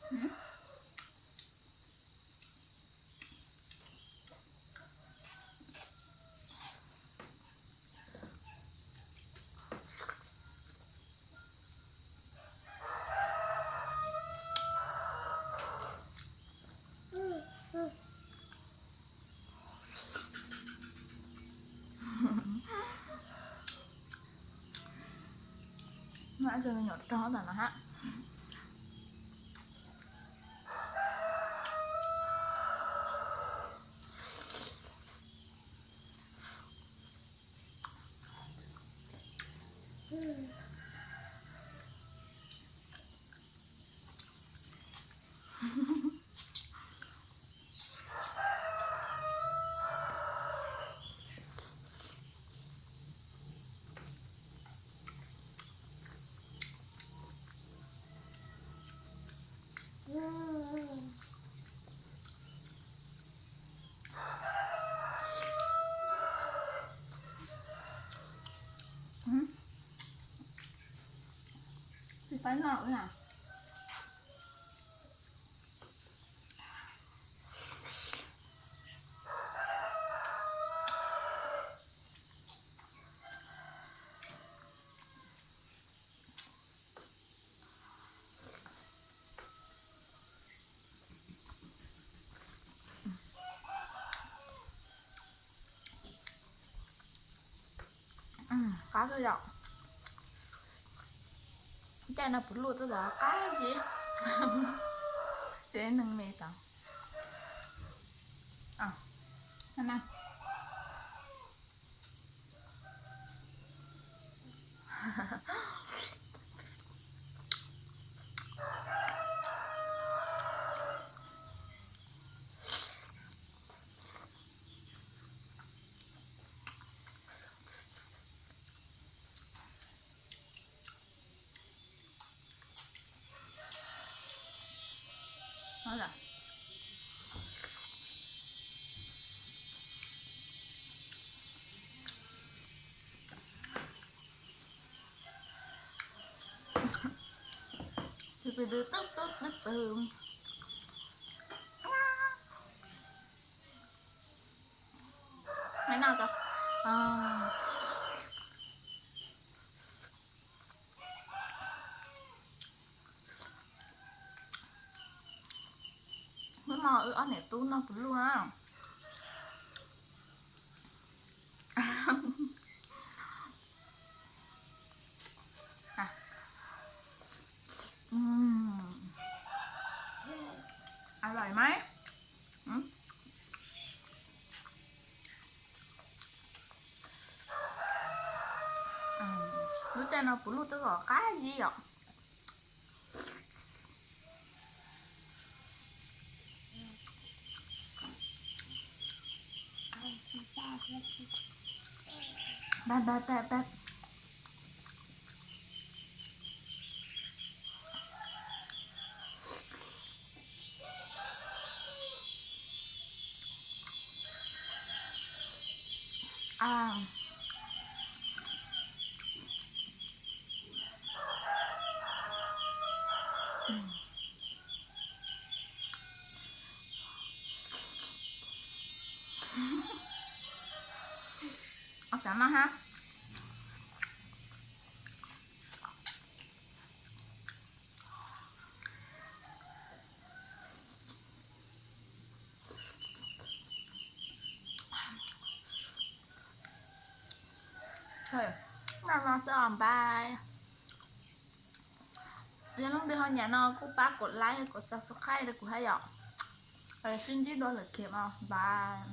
Noj ib co me nyuam rog tas no hab. Tsis faib noj na. Qab xwb yom. Caij no puv luj twb los qab zib. Tsev neeg me tas. Hais no tso. Hnub no wb ob niam tub noj puv luj na. Aloj mas. Lub caij no puv luj twb kom qab zib yom. Xav noj hab. Noj no xwb os, bye. Yog leej twg ho nyiam no kuj pab kom like, kom subscribe rau kuv hab yom. Sib ntsib dua lwm khiv os, bye.